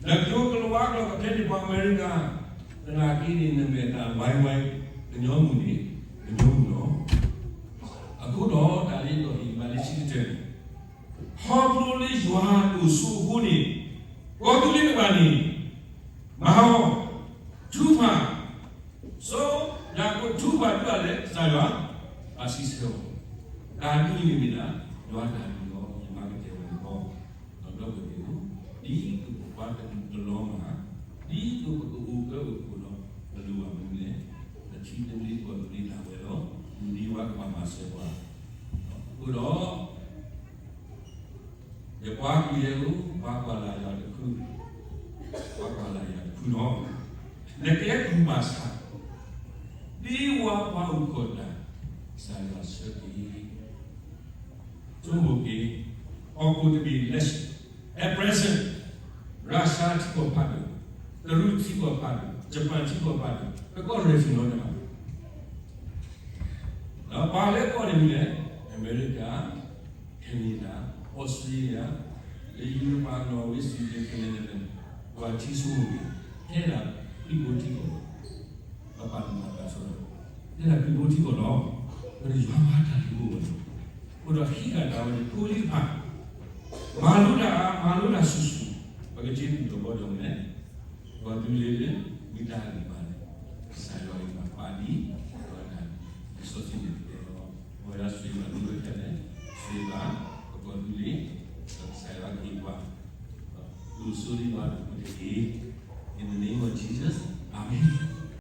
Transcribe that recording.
နကၠိကလၤဝါကျိာ်ကဖျဲန့ၢ်ပှၤအမဲရကၤ, သနာ်က့န့ၣ် နမဲာ်သၣ်ဝဲဝဲ, ကညီမုၢ်န့ၣ် ကညီမုၢ်လီၤ. အဃိဒီးတၢ်လၢယအဲၣ်ဒိးဟ့ၣ်ဂံၢ်ဘါလၢခံကတၢၢ်န့ၣ်, ခီဖျိလၢယွၤဒိၣ်စိအဃိန့ၣ်, ကီၢ်သူလ့ၤတဖၣ်န့ၣ် မၤအီၤ, ထုကဖၣ်, ဆိယၤကိာ်ထုကဖၣ်ဒုးလဲၣ် ကစၢ်ယွၤ ဘၣ်စံးဆၢအီၤ, တၢ်ဒုးန့ၣ်မ့ၢ်ဒၣ် ယွၤတၢ်ဒုးလီၤ. ယမၤကတဲာ်ဝဲန့ၣ်လီၤ. ဒီပုၢ်ဝဲၢ်သ့ၣ်ဧၢ, ဒ်သိးပပှၤတလီၤမၢ်, ဒ်သိးပကအိၣ်ကၢအိၣ်ခိၣ်လီၤ, ပလိၣ်ဘၣ်မနုၤလဲၣ်, ပထံသဘျ့ကီၢ်သဘျ့ဒၣ်ဝဲလီၤ. မုၢ်နံၤဝဲကဘၣ်မၤစၢၤပှၤ, အဃိဒီး ယပှၤကလုာ်ယဲဧၢ, ပှၤကွၢ်လၢ်ယွၤတဖု, ပှၤကွၢ်လၢ်ယွၤတဖုလီၤ. နကဲကုၢ်ဘၣ်ဆၣ်, ဒ်ဝဲပှၤအိၣ်ခိးတၢ်, ကစၢ်ယွၤဆၢက့ၤ, ဆိကမိၣ်က့ၤ, ဟီၣ်ခိၣ်တဘ့ၣ် လက်ရှိ, at present, Russia ထံကီၢ်ဖးဒိၣ်, တရူးထံကီၢ်ဖးဒိၣ်, Japan ထံကီၢ်ဖးဒိၣ်, ပကီၢ် ready လီၤန့ၣ်ဘၣ်. ဒီးပှၤလၢကီၢ်န့ၣ်မနုၤလဲၣ်, အမဲရကၤ, Canada, Australia, လၢ Europe ပှၤ Norway, Sweden, Canada န့ၣ်, ပှၤထံဆိကမိၣ်န့ၣ်, ထဲဒၣ်ခရံာ်ဖိထံကီၢ်, ပပာ်လုၢ်ပာ်ပှ့ၤဆိဒီး, ထဲဒၣ်ခရံာ်ဖိထံကီၢ်လီၤ. အဃိန့ၣ်ယွၤမၤတၢ်ဒုးအိၣ်ဝဲလီၤ. အဃိဒီးဟံးဃာ်တၢ်ဝဲန့ၣ် ဖိလံၤတဖၣ် မၤလိတၢ်အါ, မၤလိတၢ်ဆူၣ်ဆူၣ်, ပကက့ၤသူၣ်ထီၣ်ဘီထီၣ်မနုၤလဲၣ်, ပှၤဒ်လဲၣ်လၢ မ့ၢ်တၢ်ဂ့ၢ်ဘၣ်လဲၣ်, ကစၢ်ယွၤဂ့ၢ်ဘၣ်ပာ်ဒ်, ပဝဲဒၣ်လံာ်စီဆှံန့ၣ်တဲလီၤ. ပဝဲဒၣ်ဆိၣ်ဂ့ၤဘၣ်သုဝဲခဲလၢာ်, ဆိၣ်ဂ့ၤဘၣ် ပကီၢ်ဒ်လဲၣ်, ဒီးကစၢ်ယွၤကဟ့ၣ်ပှၤ ဒိၣ်စိဒံးဘၣ်တပူၤတက့ၢ်.